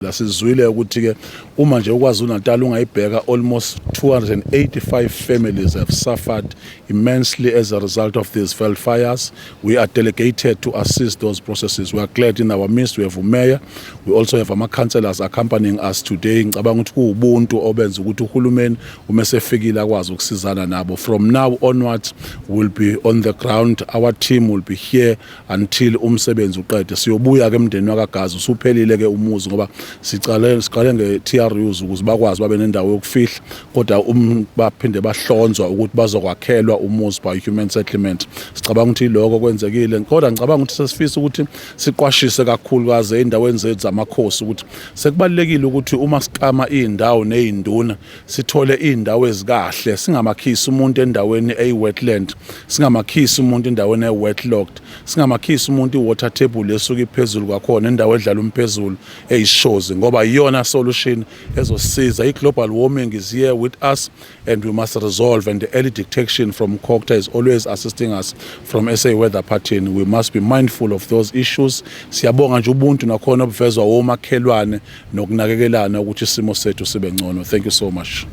Sizwile ukuthi ke uma nje uKwaZulu Natal ungayibheka, almost 285 families have suffered immensely as a result of these veld fires. We are delegated to assist those processes. We are glad in our midst we have umayor. We also have ama councillors accompanying us today. Ngicabanga ukuthi kuwubuntu obenza ukuthi uhulumeni uma sefikile akwazi ukusizana nabo. From now onwards we'll be on the ground. Our team will be here until umsebenzi uqede. Siyobuya ke emndeni wakaGazi usuphelile ke umuzi, ngoba sicale siqale nge-TRUs ukuze bakwazi babe nendawo yokufihla, kodwa baphinde bahlonzwa ukuthi bazokwakhelwa umuzi by human settlement. Sicabanga ukuthi lokho kwenzekile, kodwa ngicabanga ukuthi sesifisa ukuthi siqwashise kakhulukazi ey'ndaweni zethu zamakhosi ukuthi sekubalulekile ukuthi uma siklama iy'ndawo ney'nduna sithole iy'ndawo ezikahle, singamakhisi umuntu endaweni eyi-wetland, singamakhisi umuntu endaweni e-wetlogged, singamakhisi umuntu i-water table esuke iphezulu kwakhona, indawo edlala umphezulu eyishozi, ngoba iyona solution ezosiza. I-global warming is here with us and we must resolve, and the early detection from COGTA is always assisting us from SA Weather Pattern. We must be mindful of those issues. Siyabonga nje ubuntu nakhona obuvezwa womakhelwane nokunakekelana ukuthi isimo sethu sibe ngcono. Thank you so much.